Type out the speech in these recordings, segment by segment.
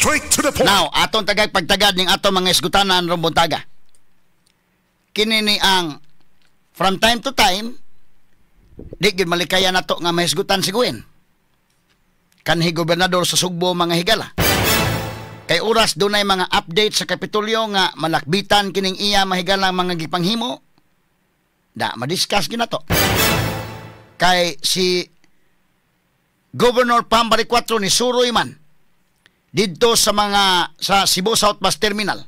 Straight to the point. Now, atong tagag pagtagad ning atong mga isgutanan rong buntaga. Kini ni ang from time to time di gyud malikaya nato nga mahisgutan si Gwen. Kanhi gobernador sa Sugbo, mga higala. Kay oras dunay mga update sa Kapitolyo nga malakbitan kining iya mahigala mga gipanghimo. Da madiscuss gyud nato. Kay si Governor Pam Baricuatro ni suroy man didto sa mga sa Cebu South Bus Terminal.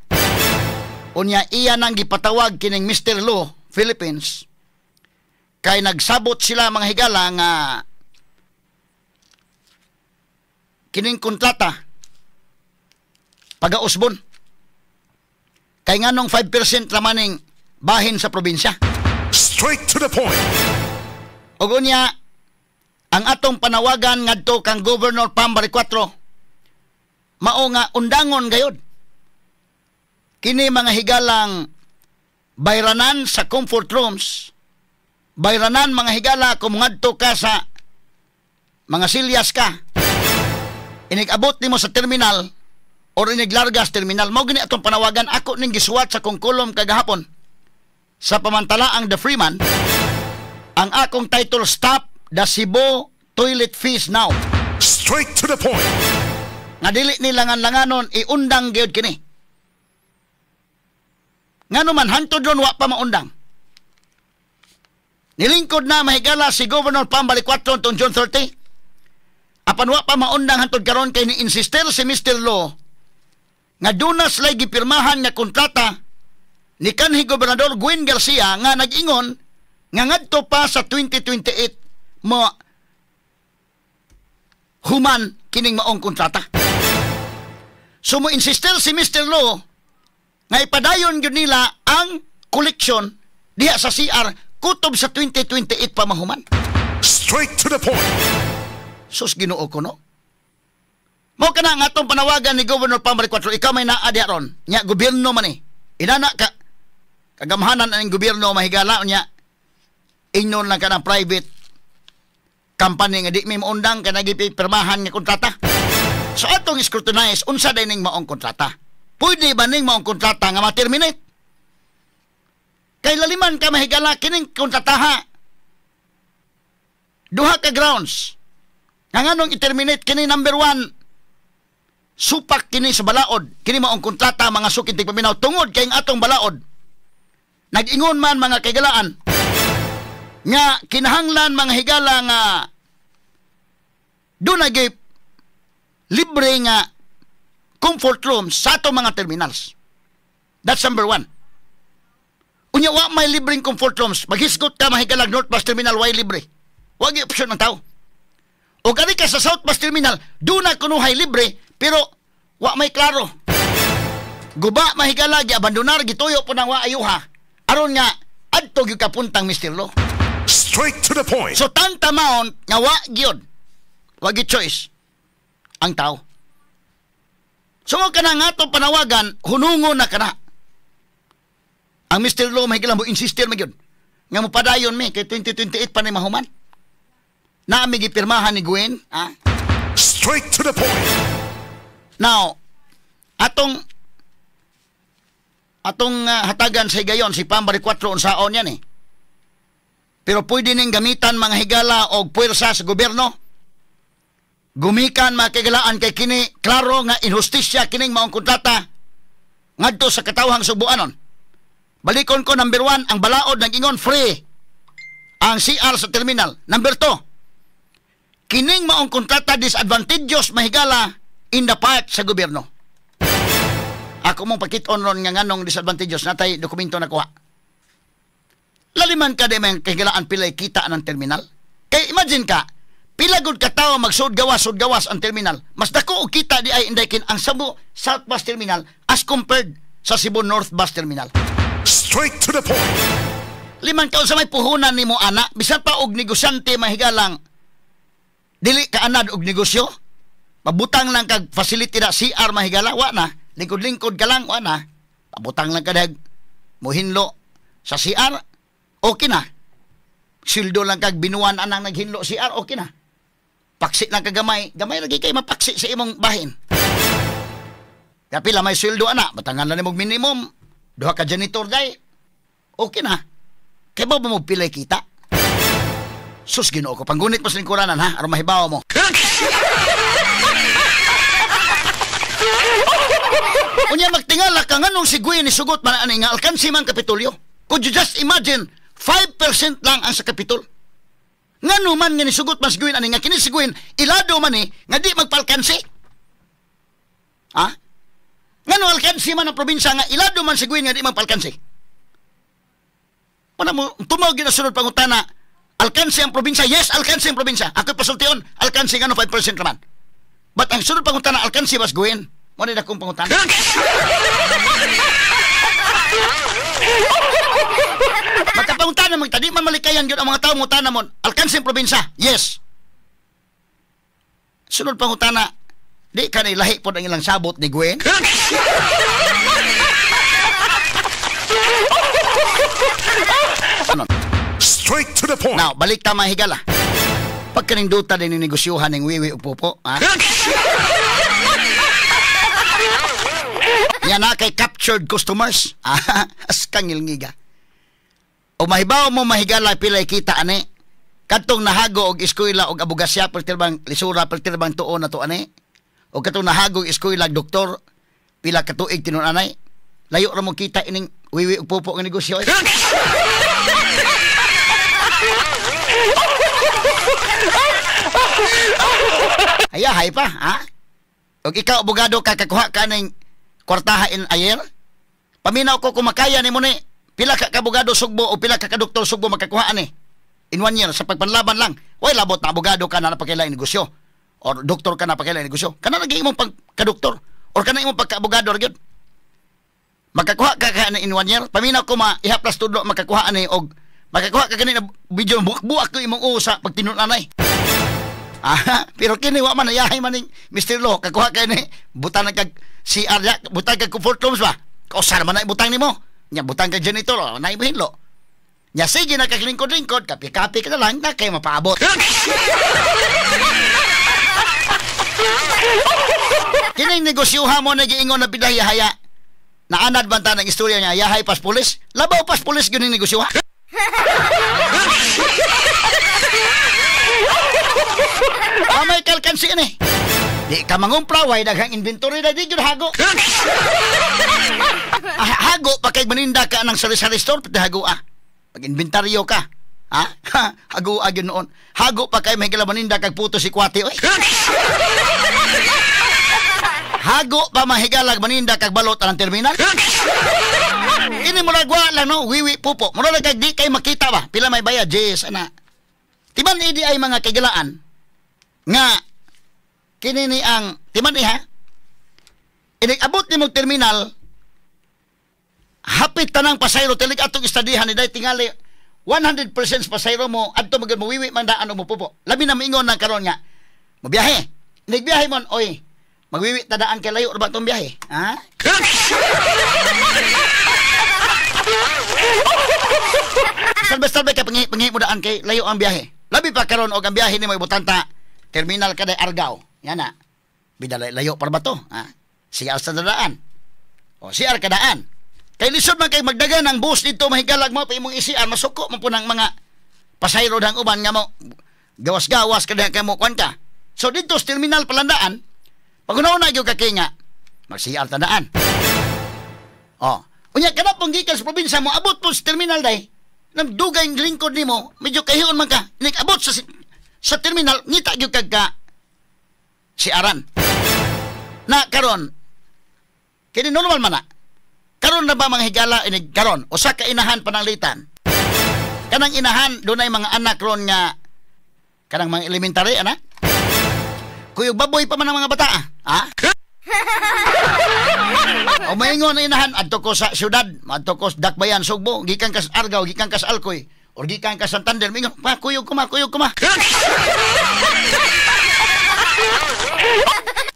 Unya iya nang gipatawag kining Mr. Lo Philippines kay nagsabot sila, mga higala, nga kining kontrata pagausbon kay nganong 5% ramaning bahin sa probinsya. Straight to the point. Ug unya ang atong panawagan ngadto kang Governor Pam Baricuatro mao nga undangon gayod kini, mga higalang bayranan sa comfort rooms, bayranan, mga higala, kung ngadto ka sa mga silyas ka inig-abot nimo sa terminal or iniglargas terminal. Mao gini atong panawagan. Ako ning gisuwat sa kong kolum kagahapon sa pamantalaang The Freeman. Ang akong title, "Stop the Cebu Toilet Fees Now." Straight to the point. Nga dili nila langan-langanon, iundang gyud kini. Ngano man hantod ron wa pa maundang? Nilingkod na, mahigala, si Governor Pam Baricuatro tong June 30. Apan wa pa maundang hantod karon kay ni-insister si Mr. Lo nga duna sila'y gipirmahan nga kontrata ni kanhi Gobernador Gwen Garcia nga nag-ingon nga ngadto pa sa 2028 mo human kining maong kontrata. So mo insister si Mr. Lo nga ipadayon gyud nila ang koleksyon diha sa CR kutob sa 2028 pa mahuman. Straight to the point. Sus, Ginoo ko, no. Mao kana nga atong panawagan ni Governor Pam Baricuatro, ikaw may naa diha ron. Nya gobyerno man eh. Inana ka kagamhanan ang gobyerno, mahigala, nya ingon lang ka ng private company nga di may maundang ka nagipirmahan nga kontrata. So atong scrutinize unsa day ning maong kontrata. Pwede ba ning maong kontrata nga ma-terminate? Kay laliman ka, mahigala, kining kontrataha. Duha ka grounds nga nganong i-terminate kini. Number one, supak kini sa balaod. Kini maong kontrata, mga suking tigpaminaw, tungod kay ang atong balaod nag-ingon man, mga kaigalaan, nga kinahanglan, mga higala, nga duna libre nga comfort rooms sa atong mga terminals. That's number one. Unya wa may libreng comfort rooms. Maghisgot ka, mahigalag, North Bus Terminal, way libre. Wa gyud opsyon ng tao. O kani ka sa South Bus Terminal, duna kunuhay libre, pero wa may klaro. Guba, mahigala, giabandonar, gituyo po nang wa ayuha. Aron nga, adto gyud kapuntang Mr. Lo. Straight to the point. So tantamount nga wa gyud. Wa gyud choice ang tao. So mo kana nga atong panawagan, hunungon na kana. Ang Mr. Lo, mahigala, mo insister man gyud nga mopadayon mi kay 2028 pa ni mahuman. Naa mi gipirmahan ni Gwen, ah. Straight to the point. Now, atong hatagan sa higayon si Pam Baricuatro unsaon yan eh. Pero pwede ning gamitan, mga higala, og puwersa sa gobyerno. Gumikan, mga kahigalaan, kay kini klaro nga inhustisya kining maong kontrata ngadto sa katawhang Sugbuanon. Balikon ko, number one, ang balaod nag-ingon free ang CR sa terminal. Number two, kining maong kontrata disadvantageous, mahigala, in the part sa gobyerno. Ako mong pakit-on ron nga nganong disadvantageous natay dokumento na kuha. Laliman ka di may kahigalaan pilay kita ng terminal. Kay imagine ka, pila gud ka tawo magsud gawas, sud gawas ang terminal. Mas dako og kita di ay inday kin ang Cebu South Bus Terminal as compared sa Cebu North Bus Terminal. Straight to the point. Liman ka sa may puhunan nimo ana, bisan pa og negosyante, mahigalang, dili ka anad og negosyo. Pabutang lang kag facility na CR, mahigala, wa na. Lingkod-lingkod ka lang, wa na. Pabutang lang ka dag muhinlo sa CR, okay na. Sildo lang kag binuan anang naghinlo CR, okay na. Paksi lang ka gamay, gamay lagi kay mapaksi sa imong bahin. Kaya pila may sweldo ana, batangan lang nimo minimum, duha ka janitor day. Okay na. Kay ba mo pilay kita? Sus, Ginoo ko, panggunit mo sa lingkuranan ha, aron mahibaw mo. Unya magtingala ka nganong si Gwen ni sugot man ani nga alkansi man Kapitolyo. Could you just imagine 5% lang ang sa Kapitol? Ngano man nga nisugot man si Gwen ani nga kini si Gwen ilado man ni nga di magpalkansi? Ha? Ngano alkansi man ang probinsya nga ilado man si Gwen nga di magpalkansi? Pana mo tumawag gyud ang sunod pangutana, alkansi ang probinsya? Yes, alkansi ang probinsya. Ako pasultion, alkansi ngano 5% raman. But ang sunod pangutana, alkansi bas Gwen? Mo ni dakong pangutana. Magkapangutana man tadi man malikayan gyud ang mga tawo mutana mon. Alkansi ang probinsya? Yes. Sunod pangutana, di ka na ilahi pod ang ilang sabot ni Gwen? Ano? Straight to the point. Now, balik ta mga higala. Pagkaninduta din yung negosyohan ng wiwi o pupo, ha? Yan na kay captured customers. As kangilngiga. O mahibaw mo mahigala pilay kita ani. Katong nahago og eskwela og abogasya pertirbang lisura pertirbang tuon na to ani. O katong nahago og eskwela og doktor pila ka tuig tinun-anay. Layo ra mo kita ining wiwi og pupo nga negosyo. Eh. Ayahay pa, ha? Og ikaw abogado ka kakuha ka ning kwartaha in a year? Paminaw ko kung makaya ni mo ni pila ka kabogado sugbo o pila ka kadoktor sugbo makakuha ani in 1 year sa pagpanlaban lang. Way labot na abogado ka na napakaila negosyo or doktor ka na napakaila negosyo. Kana lagi imong pagkadoktor or kana imong pagkaabogado ra gyud. Makakuha ka ka in 1 year. Paminaw ko ma ihaplas tudlo makakuha ani og makakuha ka gani na video buak-buak ko imong usa sa pagtinun-anay. Ah, pero kini wa man ayahay man ning Mr. Lo, kakuha kay ni butan kag CR ya, butan kag comfort rooms ba. Kausa man na ibutang nimo. Nya butang kag janitor, oh, na ibuhinlo. Nya sige na kag lingkod-lingkod, kapi-kapi ka na lang na kay mapaabot. Kining negosyoha mo na giingon na pidahiyahaya. Naanad man ta ng istorya niya, yahay pas pulis. Labaw pas pulis gyud ning negosyoha. Amay kalkansi ni. Di ka mangumpra, way daghang inventory na di gyud hago. Hago pa kay maninda ka ng sari-sari store pati hago ah. Pag-inventaryo ka. Ha? Hago ah gyud noon. Hago pa kay mahigala maninda kag puto si kwati oy. Hago pa mahigala maninda kag balot ang terminal. Ini murag wa lang no, wiwi pupo. Murag kag di kay makita ba. Pila may bayad, yes ana. Timan idi ay mga kagilaan nga kini ni ang timan iha inig abot nimo terminal hapit tanang pasayro tilig atong istadihan ni day tingali 100% pasayro mo adto magud mowiwi man daan o mopupo. Labi na moingon nang karon nga mobiyahe. Inig biyahe mon oy magwiwi ta daan kay layo ra ba tong biyahe, ha? Salbe-salbe ka pangi mo daan kay layo ang biyahe. Labi pa karon og ang biyahe nimo ibutanta terminal ka day Argao. Yan na. Bida layo para ba to? Ha? CR sa daan. O CR ka daan. Kay lisod man kay magdagan ang bus dito mahigalag mo pa imong ICR masuko man po ng mga pasayro dang uban nga mo gawas-gawas ka kay mo kuan ka. So dito sa terminal palandaan, pag una-una gyud ka kay nga mag CR ta daan. O, unya kana pong gikan sa probinsya mo abot po sa terminal day. Nang dugay ang lingkod nimo, medyo kahiyon man ka. Nag-abot sa terminal, ngita gyud kag ka si Aran. Na karon kini normal man na. Karon na ba mga higala inig karon usa ka inahan pananglitan. Kanang inahan dunay mga anak ron nga kanang mga elementary ana. Kuyog baboy pa man ang mga bata, ha? O maingon na inahan adto ko sa syudad, adto ko sa Dakbayan, Sugbo, gikan ka sa Argao, gikan ka sa Alcoy, or gikan ka sa Santander, maingon, pa kuyog ko ma, kuyog ko ma.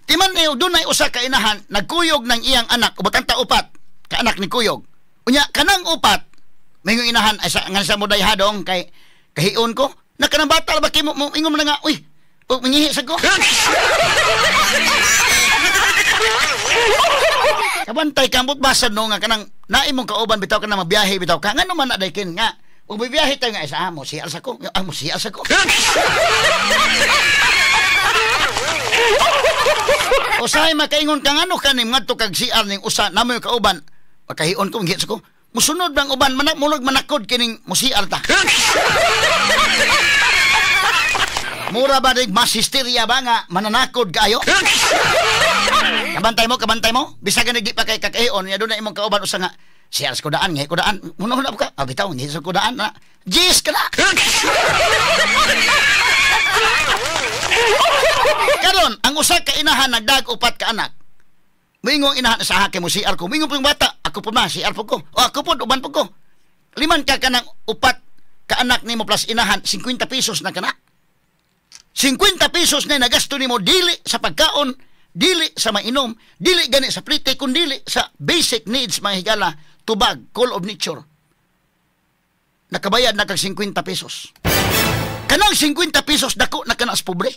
Timan niyo dunay usa ka inahan nagkuyog ng iyang anak, ubatan ta upat ka anak ni kuyog. Unya kanang upat maingon inahan ay sa nga sa moday hadong kay kahion ko na kanang bata ba kay mo ingon mo na nga, uy, mangihi sa ko. Kabantay ka, ambot basad no nga kanang naimong kauban bitaw ka na mabiyahe bitaw ka. Ngano man na daykin nga ug bibiyahe tayo nga isa mo siya sa ko, amo siya sa ko. Usahay makaingon ka ngano kanim ngadto kag CR ning usa namo yung kauban. Makahion ko ngit sa ko. Musunod bang uban manak mulog manakod kining mo CR ta. Mura ba dig mas hysteria ba nga mananakod kaayo? Kabantay mo, kabantay mo. Bisag di pa kay kakahion, nya doon na imong kauban usa nga CR sa kudaan, ngay kudaan. Muno na ka. Ah, bitaw ngay sa kudaan na. Jis ka na. Karon, ang usa ka inahan nagdag upat ka anak. Moingon inahan sa hake mo CR ko. Moingon pong bata, ako po ma CR po ko. O ako po uban po ko. Liman ka kanang upat ka anak nimo plus inahan 50 pesos na kana. 50 pesos na nagasto nimo dili sa pagkaon, dili sa mainom, dili gani sa plite, kun dili sa basic needs mga higala, tubag, call of nature. Nakabayad na kag 50 pesos. Kanang 50 pesos dako na kana sa pobre.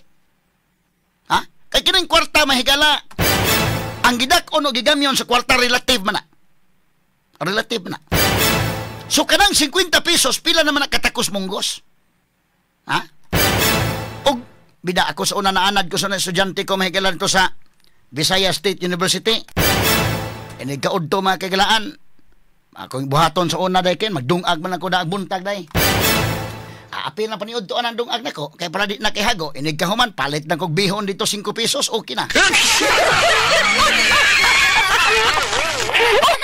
Ha? Kay kining kwarta mga higala, ang gidak-on o gigamyon sa kwarta relative man na. Relative man na. So kanang 50 pesos pila naman nakatakos munggos? Ha? Og bida ako sa una naanad ko sa estudyante ko mahigalan to sa Visayas State University. Inigkaud to mga kagalaan. Akong buhaton sa una day ken magdungag man ako daag buntag day. Aapil na paniud to anang dungag nako kay para di na kay hago. Inigkahuman palit na kog bihon dito 5 pesos okay na.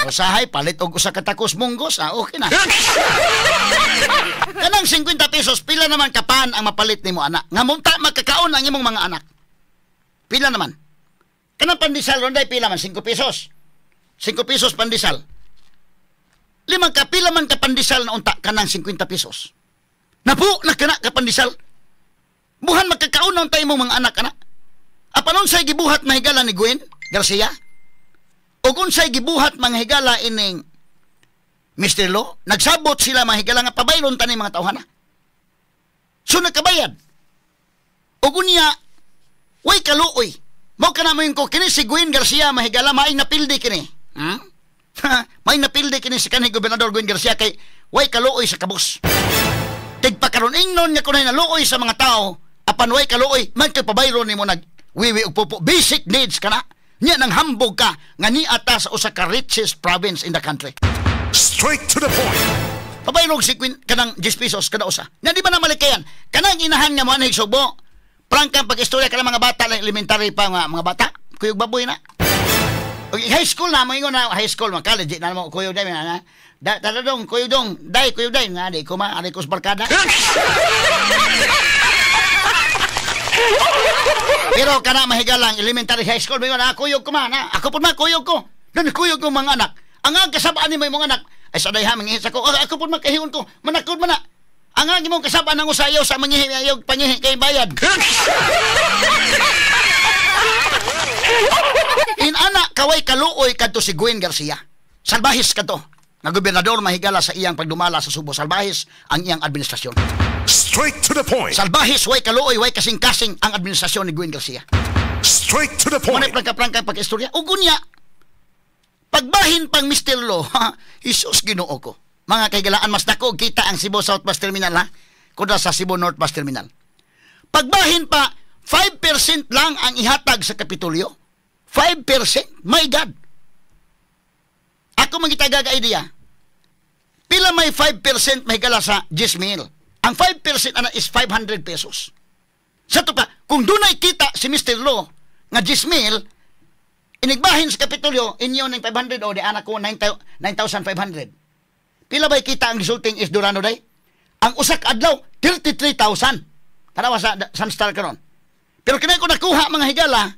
Usahay palit og usa ka takos munggos, ah, okay na. Kanang 50 pesos pila naman kapan ang mapalit nimo anak? Nga munta magkakaon ang imong mga anak. Pila naman? Kanang pandesal ronday pila man 5 pesos. 5 pesos pandesal. Limang ka pila man ka pandesal na unta kanang 50 pesos. Napu na kana ka pandesal. Buhan magkakaon na unta imong mga anak ana. Apan unsay gibuhat mahigala ni Gwen Garcia? Ug unsay gibuhat mga higala ining Mr. Lo, nagsabot sila mga higala nga pabayron tani mga tawhana. So nagkabayad. Ug unya way kaluoy. Mao kana mo ko kini si Gwen Garcia mahigala maing napildi kini. Hmm? Maing napildi kini si kanhi Gobernador Gwen Garcia kay way kaluoy sa kabus. Tigpakaron ingnon nga kunay naluoy sa mga tao apan way kaluoy man kay pabayron nimo nagwiwi og pupo. Basic needs kana. Nya nang hambog ka nga niata sa usa ka richest province in the country. Straight to the point. Pabayrog si Queen kanang 10 pesos kada usa. Nya di ba na malikayan? Kanang inahan nga mo anay Sugbo. Prangkang pag-istorya kanang mga bata lang elementary pa nga mga bata, kuyog baboy na. Okay, high school na moingon na high school man college na mo kuyog day na. Da dong kuyog dong, day kuyog day nga di ko ma ari ko sa barkada. Pero kana mahigalang elementary high school moingon na kuyog ko man na. Ako pud ma kuyog ko. Dan kuyog ko mga anak. Ang kasabaan nimo imong anak ay sa dayha mangihi sa ko. Ako pud makahihon ko. Manakod man na. Ang imong kasabaan ang usayaw sa mangihi ayaw pangihi kay bayad. Inana kaway kaluoy kadto si Gwen Garcia. Salbahis kadto nga gobernador mahigala sa iyang pagdumala sa Subo. Salbahis ang iyang administrasyon. Straight to the point. Salbahis way kaluoy way kasing-kasing ang administrasyon ni Gwen Garcia. Straight to the point. Muna prangka-prangka pag-istorya. Ug unya pagbahin pang Mr. Lo, Jesus Ginoo ko. Mga kaigalaan, mas dako kita ang Cebu South Bus Terminal ha, kuda sa Cebu North Bus Terminal. Pagbahin pa 5% lang ang ihatag sa Kapitolyo. 5%? My God. Ako mangitagaga idea. Pila may 5% may gala sa 10 mil. Ang 5% ana is 500 pesos. Sa to pa, kung dunay kita si Mr. Lo nga 10 mil, inigbahin sa Kapitolyo, inyo ng 500 o di anak ko 9,500. Pila ba'y kita ang resulting is Durano day? Ang usak adlaw, 33,000. Tanawa sa Sunstar karon. Pero kinay ko nakuha mga higala,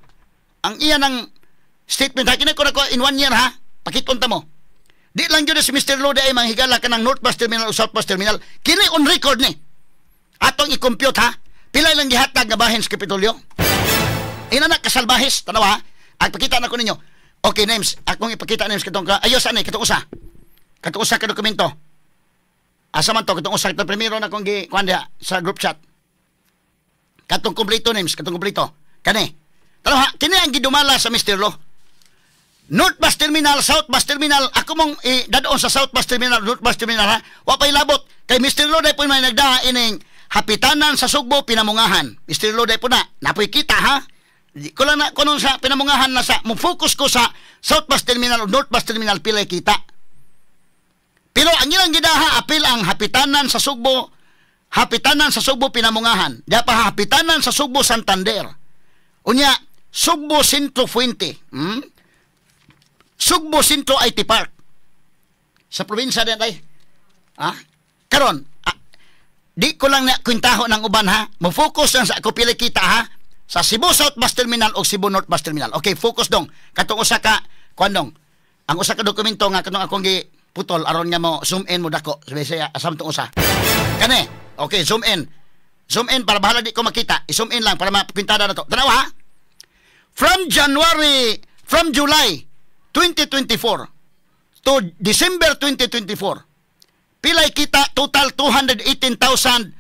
ang iya ng statement ha, kinay ko nakuha in 1 year ha, pakiton ta mo. Di lang yun si Mr. Lode ay mga higala ka ng North Bus Terminal o South Bus Terminal. Kini on record ni. Atong i-compute ha, pila lang gihatag nga bahin sa Kapitolyo. Inanak kasalbahis, tanawa ha. Ang pakita na ko ninyo. Okay, names. Akong ipakita names katong ka. Ayos ani katong usa. Katong usa ka dokumento. Asa man to katong usa katong primero na kong gi kuan diha sa group chat. Katong kompleto names, katong kompleto. Kani. Tanawa, kini ang gidumala sa Mr. Lo. North Bus Terminal, South Bus Terminal, ako mong dadon sa South Bus Terminal, North Bus Terminal ha. Wa pa'y labot kay Mr. Lo po may nagdaa ining hapitanan sa Sugbo Pinamungahan. Mr. Lo po na, napoy kita ha. Di ko lang na kuno sa Pinamungahan na sa mo focus ko sa South Bus Terminal o North Bus Terminal pilay kita. Pero ang ilang gidaha apil ang hapitanan sa Sugbo Pinamungahan. Di pa hapitanan sa Sugbo Santander. Unya Sugbo Sentro Fuente. Sugbo Sentro IT Park. Sa probinsya din ay. Ah? Karon, di ko lang na kwentaho ng uban ha. Mo-focus lang sa ako pili kita ha. Sa Cebu South Bus Terminal o Cebu North Bus Terminal. Okay, focus dong. Katong usa ka kuan dong. Ang usa ka dokumento nga katong akong gi putol aron nga mo zoom in mo dako. Sabi siya asam tong usa. Kani. Okay, zoom in. Zoom in para bahala di ko makita. I-zoom in lang para makwintada na to. Tanawa ha. From July 2024 to December 2024, pilay kita total 218,582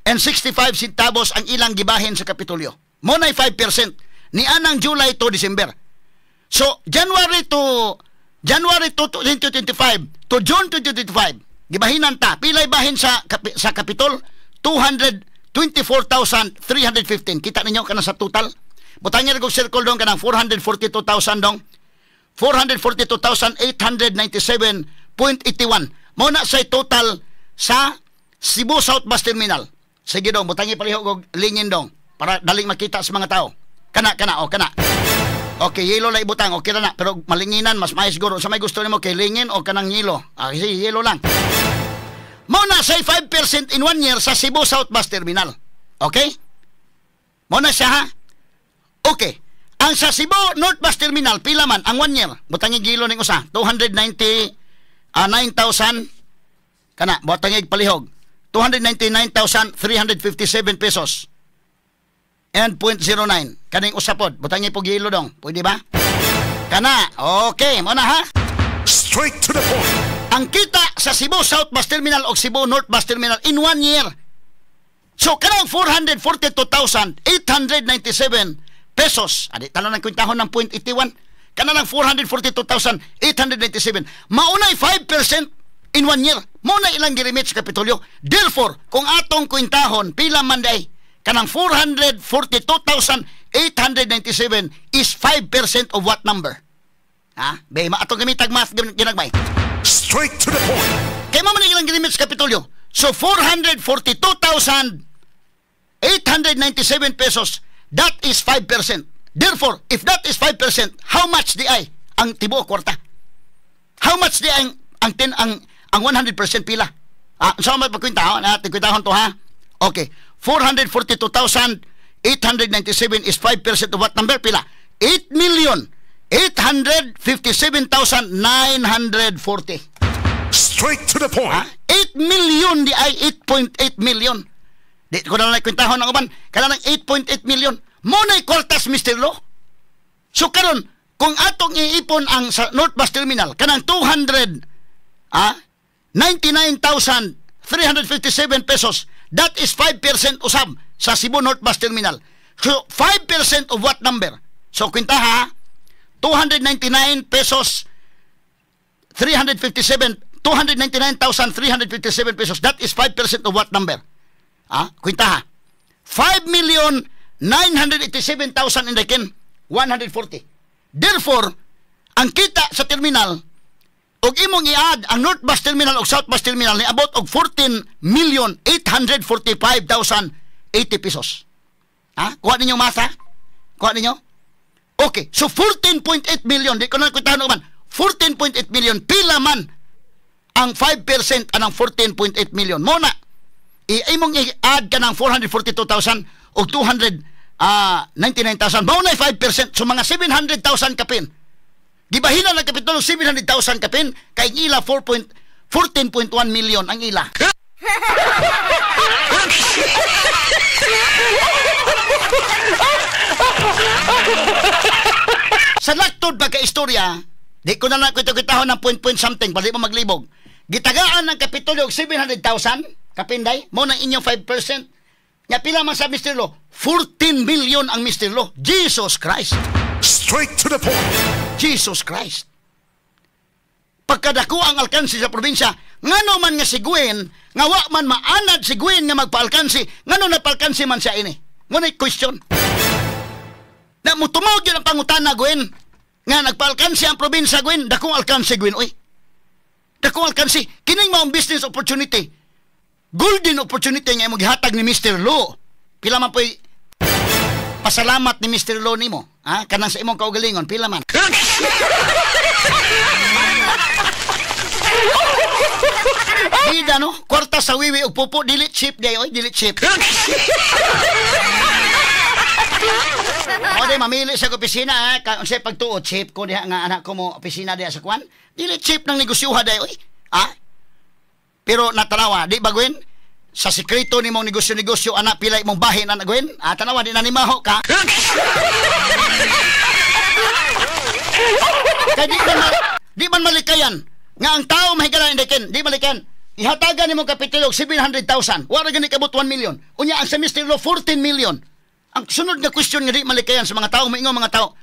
and 65 centavos ang ilang gibahin sa Kapitolyo. Mo na'y 5% ni anang July to December. So, January to 2025 to June 2025, gibahinan ta, pilay bahin sa Kapitol? 224,315. Kita ninyo kana sa total? Butangin og circle dong kanang 442,000 dong. 442,897.81. Mo na sa total sa Cebu South Bus Terminal. Sige dong, butangi palihog og lingin dong para daling makita sa mga tao. Kana kana o kana. Okay, yelo lang ibutang, okay na na. Pero malinginan, mas mais siguro. Sa may gusto nimo kay lingin o kanang yelo. Ah, sige, yelo lang. Mo na say 5% in one year sa Cebu South Bus Terminal. Okay? Mo na siya ha? Okay. Ang sa Cebu North Bus Terminal, pila man ang one year? Butangig yelo ning usa. 299,000 kana, butangig palihog. 299,357 pesos and 0.09. Kaning usa pod, butangi pog yelo dong. Pwede ba? Kana, okay, mo na ha. Straight to the point. Ang kita sa Cebu South Bus Terminal o Cebu North Bus Terminal in one year. So, kanang 442,897 pesos. Adi, tanan ng kwintahon ng 0.81. Kanang 442,897. Maunay 5% in one year. Muna ilang giremit sa Kapitolyo. Therefore, kung atong kwintahon, pila man day, kanang 442,897 is 5% of what number? Ha? Be, atong gamitag math ginagmay. Straight to the point. Kay mo man ilang gilimit sa Kapitolyo. So 442,897 pesos, that is 5%. Therefore, if that is 5%, how much di ay ang tibuok kwarta? How much di ang ang 10 ang ang 100% pila? Ah, so may pagkwenta ha, natin kwentahon to ha. Okay. 442,897 is 5% of what number, pila? 8 million 857,940. Straight to the point. Ha? 8 million di ay 8.8 million. Di ko na lang kwentahon ang uban. Kana ng 8.8 million. Mo na'y kwartas Mr. Lo. So karon kung atong iipon ang sa North Bus Terminal kanang 200 99,357 pesos, that is 5% usab sa Cebu North Bus Terminal. So 5% of what number? So kwenta ha, 299 pesos 357, 299,357 pesos, that is 5% of what number? Ah, kwenta ha, 5 million 987,000 and again 140. Therefore, ang kita sa terminal og imong i-add ang North Bus Terminal ug South Bus Terminal niabot og 14 million 845,080 pesos. Ha? Kuha ninyo masa? Kuha ninyo? Okay, so 14.8 million, di ko na kwentahan man. 14.8 million, pila man ang 5% anang 14.8 million? Mo na, imong i-add ka ng 442,000 o 299,000, mao na 5%, so mga 700,000 kapin. Gibahinan ng Kapitolyo 700,000 kapin, kay ila 4.14.1 million ang ila. Sa laktod pagka-istorya, di ko na lang kwento-kwentahon ng point point something, bali mo maglibog. Gitagaan ng Kapitolyo og 700,000, kapinday, mo nang inyong 5%. Nga pila man sa Mr. Lo? 14 million ang Mr. Lo. Jesus Christ! Straight to the point. Jesus Christ. Pagkadako ang alkansi sa probinsya, ngano man nga si Gwen, nga wa man maanad si Gwen nga magpaalkansi, ngano napalkansi man siya ini? Ngunit question. Na mutumawag yun ang pangutana, Gwen, nga nagpaalkansi ang probinsya, Gwen, dakong alkansi, Gwen, oy. Dakong alkansi. Kining maong business opportunity. Golden opportunity nga imong gihatag ni Mr. Lo. Pila man po'y pasalamat ni Mr. Lo nimo? Ha? Kanang sa imong kaugalingon, pila man? Bida no? Kwarta sa wiwi ug pupo, dili cheap day, oy, dili cheap. O di, mamili sa opisina, ha? Unsay pagtuo, cheap ko diha nga anak ko mo opisina diha sa kwan. Dili cheap ng negosyuha day, oy. Ha? Pero natanawa, di ba, Gwen? Sa sekreto ni mong negosyo-negosyo, anak, pila imong bahin, anak, Gwen? Ah, tanawa, di na nimaho ka. Kaya di man malikayan nga ang tao mahigala hindi ken, di malikayan. Ihatagan ni mong kapital og 700,000. Wala gani kabot 1 million. Unya ang sa Mr. Lo 14 million. Ang sunod nga question nga di malikayan sa mga tao, maingon mga tao.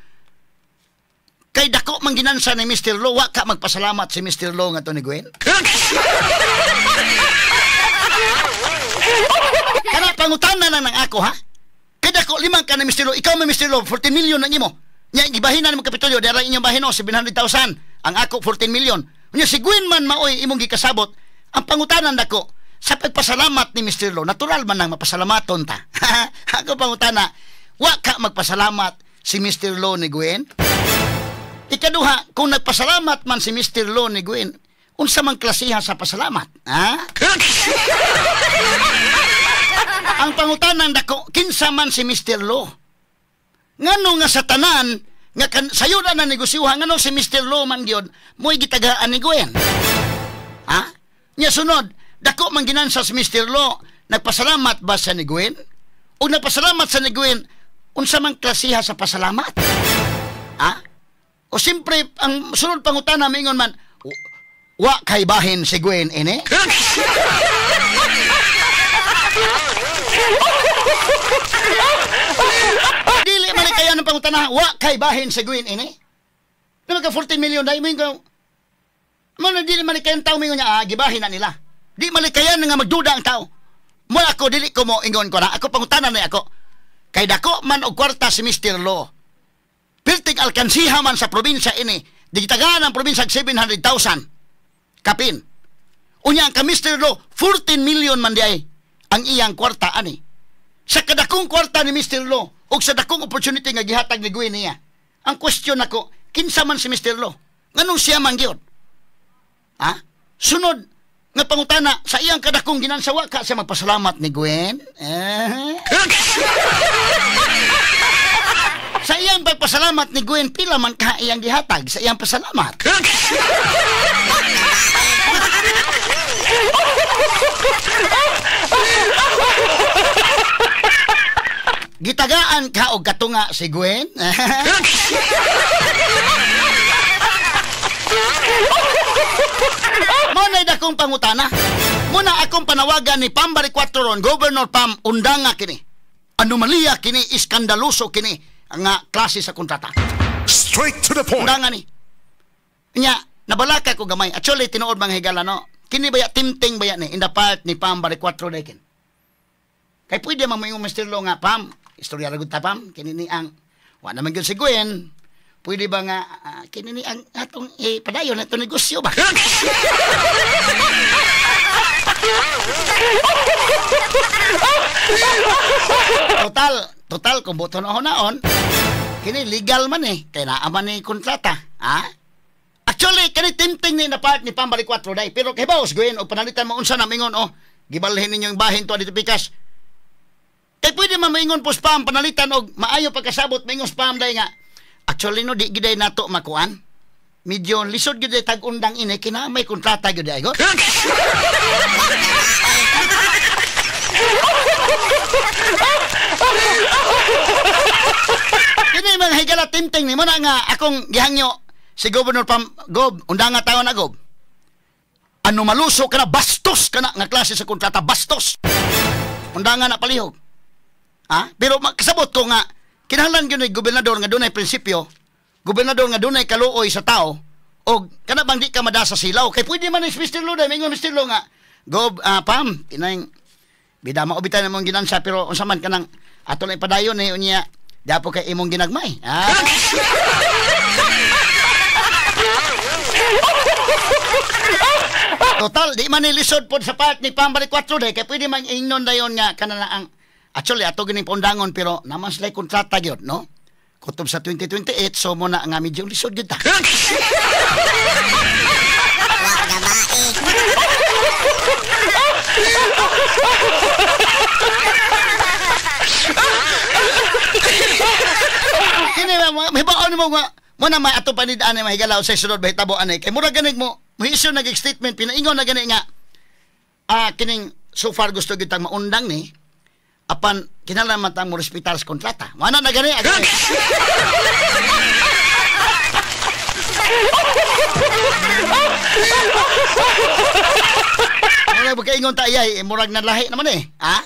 Kay dako man ginansa ni Mr. Lo, wa ka magpasalamat si Mr. Lo nga to ni Gwen. Kana pangutana na nang ako ha. Kay dako limang ka ni Mr. Lo, ikaw man Mr. Lo 14 million ang imo. Nya gibahinan nimo Kapitolyo, dara inyong bahin o 700,000. Ang ako 14 million. Unya si Gwen man maoy imong gikasabot. Ang pangutanan dako sa pagpasalamat ni Mr. Lo, natural man nang mapasalamaton ta. Ako pangutana, wa ka magpasalamat si Mr. Lo ni Gwen? Ikaduha, kung nagpasalamat man si Mr. Lo ni Gwen, unsa man klasiha sa pasalamat? Ha? Ang pangutanan dako, kinsa man si Mr. Lo? Ngano nga sa tanan, nga sayo na negosyuha, ngano si Mr. Lo man gyud mo'y gitagaan ni Gwen? Ha? Nya sunod, dako man ginansa si Mr. Lo, nagpasalamat ba sa ni Gwen? O nagpasalamat sa ni Gwen, unsa man klasiha sa pasalamat? Ha? O siyempre, ang sunod pangutana, maingon man, wa kay bahin si Gwen ini? Dili man kaya ng pangutana, wa kay bahin si Gwen ini? Na magka 14 million dahil mo yung mo na dili man kaya ang tao mingon niya, gibahin na nila. Di man kaya nga magduda ang tao. Mo ako dili ko mo ingon ko na ako pangutana na ako. Kay dako man og kwarta si Mr. Lo. Pirting alkansiha man sa probinsya ini. Digitagaan ang probinsya 700,000. Kapin. Unya ang ka Mr. Lo 14 million man di ay ang iyang kwarta ani. Sa kadakong kwarta ni Mr. Lo ug sa dakong opportunity nga gihatag ni Gwen niya. Ang question nako, kinsa man si Mr. Lo? Nganong siya man gyud? Ha? Sunod nga pangutana sa iyang kadakong ginansawa ka siya magpasalamat ni Gwen? Eh? Sa iyang pagpasalamat ni Gwen, pila man ka iyang gihatag sa iyang pasalamat? Gitagaan ka og katunga si Gwen? Muna dakong pangutana. Muna akong panawagan ni Pam Baricuatro ron, Governor Pam, undanga kini. Anomalya kini, iskandaloso kini nga klase sa kontrata. Straight to the point. Undanga ni. Nya, nabalaka ko gamay. Actually, tinuod mga higala, no? Kini baya, timting baya ni, in the part ni Pam Baricuatro dekin. Kay pwede man mo yung Mr. Lo nga, Pam, istorya ra gud ta, Pam, kini ni ang, wa naman gyud si Gwen. Pwede ba nga, kini ni ang atong padayon na itong negosyo ba? Total, kung buto na naon, kini legal man eh, kaya naaman ni kontrata. Ha? Actually, kini timting ni na part ni Pam Baricuatro day, pero kay baos, Gwen, o panalitan mo unsa na mingon, oh, gibalhin ninyo yung bahin to dito pikas. Kay pwede man maingon po spam, panalitan og maayo pagkasabot, maingon spam day nga, actually no, di giday nato makuan. Medyo lisod gyud tag-undang ini kina may kontrata gyud ay god. Kini mga higala timting ni mo na nga akong gihangyo si Governor Pam Gob, undanga taon na Gob. Ano maluso ka na, bastos ka na nga klase sa kontrata, bastos. Undanga na palihog. Ha? Pero makasabot ko nga kinahanglan gyud ni gobernador nga dunay prinsipyo. gobernador nga dunay kaluoy sa tao og kana bang di ka mada sa silaw kay pwede man ni Mr. Lo day mingon Mr. Lo nga go Pam kinang bida maubitan namong ginansa pero unsa man kanang ato lang ipadayon ni unya dapo kay imong ginagmay. Ah. Total di man ni lisod pod sa part ni Pam Baricuatro day kay pwede man ingnon dayon nga kana ang actually ato gining paundangon pero naman sila kontrata gyud no. Kutob sa 2028 so mo na nga medyo lisod gyud ta. Kini mahibaon mo nga mo na may ato panidaan ay mahigalaw sa sunod bahitabo anay kay mura ganig mo mo-issue nag statement pinaingon na gani nga kining so far gusto gyud tang maundang ni apan kinahanglan man tang mo respetar sa kontrata. Wala na gani. Murag magkaingon ta iyay, murag na lahi naman eh. Ha?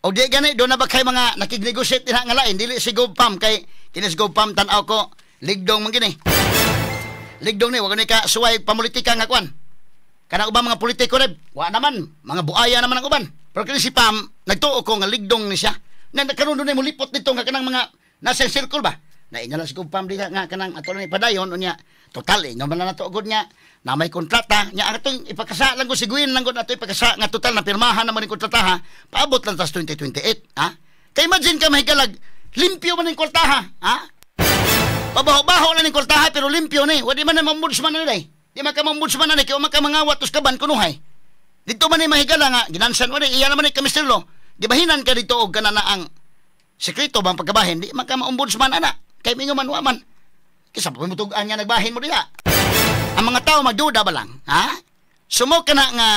O di gani, doon na ba kay mga nakignegosate din nga lain? Dili si Gobpam kay kinis Gobpam tan-aw ko ligdong man gini. Ligdong ni, wag ni ka suway pamulitika nga kwan. Kanang ubang mga politiko reb, wa naman, mga buaya naman ang uban. Pero kini si Pam, nagtuo ko nga ligdong ni siya. Na karon dunay molipot dito nga kanang mga nasa circle ba? Naingon lang si Gobpam diha nga kanang ato lang ipadayon unya. Total ingon man na nato gud nga na may kontrata nya atong ipakasa lang ko si Gwen lang gud ato ipakasa nga total na pirmahan naman ning kontrata ha. Paabot lang tas 2028 ha. Kay imagine ka mahigalag limpyo man ning kwartaha ha. Pabaho-baho lang ning kwartaha pero limpyo ni. Wa di man na mambudsman na day. Di man ka mambudsman na kay wa man ka mangawat us kaban kunuhay. Dito man ni mahigala nga ginansan wa iya naman ni Mr. Lo. Gibahinan ka dito og kana na ang sekreto bang pagkabahin di man ka maombudsman ana. Kay mingo man wa man. Kisa pa mutug-an nga nagbahin mo diha. Ang mga tao magduda ba lang, ha? Sumo ka na nga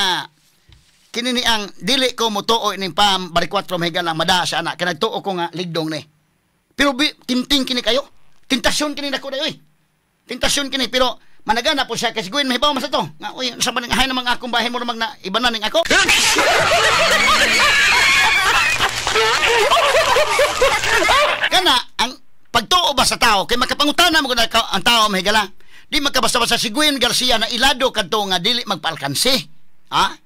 kini ni ang dili ko motuo ining Pam Baricuatro mahigala mada sa anak kay nagtuo ko nga ligdong ni. Pero timting kini kayo. Tentasyon kini nako dayoy. Tentasyon kini pero managana po siya kasi Gwen mahibaw man sa to. Nga uy sa man hay namang akong bahin mo namang na iba na ning ako. Kana ang pagtuo ba sa tao kay makapangutana mo ang tao mahigala. Di makabasta-basta si Gwen Garcia na ilado kadto nga dili magpalkansi. Ha?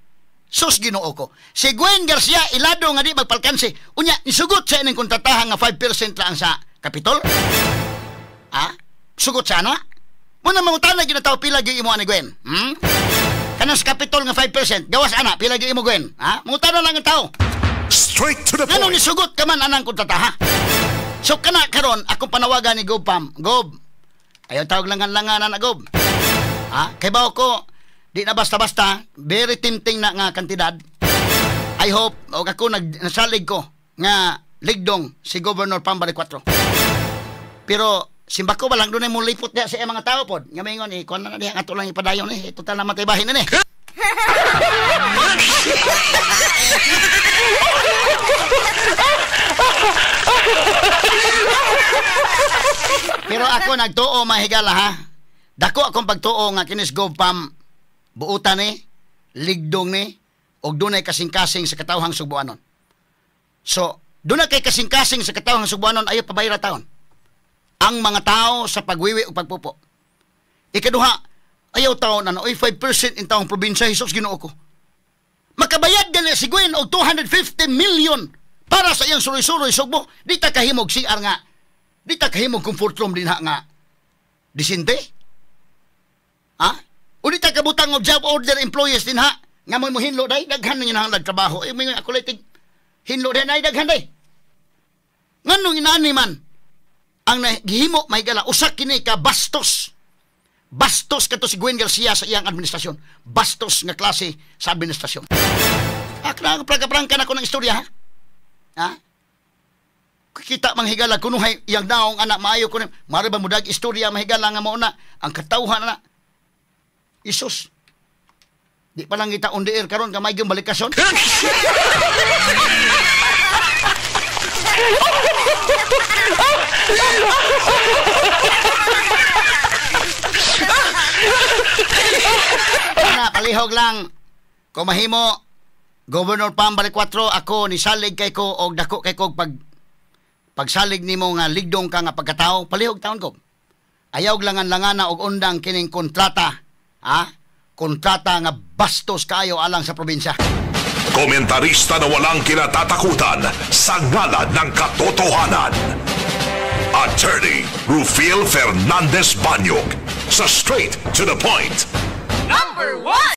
Sus Ginoo ko. Si Gwen Garcia ilado nga di magpalkansi. Unya nisugot sa ining kontratahan nga 5% lang sa Kapitol. Ha? Sugot sa ana? Muna mangutana gyud tao pila gyud imo ani Gwen. Hmm? Kanang sa Kapitol nga 5% gawas ana pila gyud imo Gwen. Ha? Mangutana lang ang tao. Straight to the point. Nganong nisugot ka man anang kontrataha? So kana karon akong panawagan ni Gob Pam. Gob, ayaw tawag langan-langanan na Gob. Ha? Kay bawo ko di na basta-basta, very tempting na nga kantidad. I hope og ako nagsalig ko nga ligdong si Governor Pam Baricuatro. Pero simbako ba lang dunay mo lipot diha sa mga tao pod. Nga maingon eh, kuan na diha ato lang ipadayon eh. Total na matay bahin na ni. Pero ako nagtuo mahigala ha. Dako akong pagtuo nga kinis Gobpam buutan ni, ligdong ni, og dunay kasing-kasing sa katawhang Sugbuanon. So, dunay kay kasing-kasing sa katawhang Sugbuanon ayo pabayra taon. Ang mga tao sa pagwiwi o pagpupo. Ikaduha, ayaw taon na oy 5% in taong probinsya Hesus Ginoo ko. Makabayad gani si Gwen og 250 million para sa iyang suroy-suroy Sugbo. Di ta kahimog CR nga. Di ta kahimog comfort room dinha nga. Disinte? Ha? O di ta kabutang og job order employees dinha nga mo hinlo day daghan nang inahanglan trabaho. Eh mingon ako lang hinlo day nay daghan day. Nganong inaani man ang nagihimo mahigala usa kini ka bastos. Bastos kato si Gwen Garcia sa iyang administrasyon. Bastos nga klase sa administrasyon. Prangka-prangka na ko ng istorya ha. Ha? Kita manghigala kunuhay iyang naong anak maayo kuno. Mari ba mudag istorya mahigala nga mao na ang katawhan na. Isus. Di pa lang kita on the air karon kamay gyud balikasyon. Ana, palihog lang. Kung mahimo, Governor Pam Baricuatro, ako nisalig kay ko og dako kay ko pagsalig nimo nga ligdong ka nga pagkatao, palihog taon ko. Ayaw langan-langana og undang kining kontrata, ha? Kontrata nga bastos kaayo alang sa probinsya. Komentarista na walang kinatatakutan sa ngalan ng katotohanan. Attorney Rufil Fernandez Banyog sa Straight to the Point. Number 1!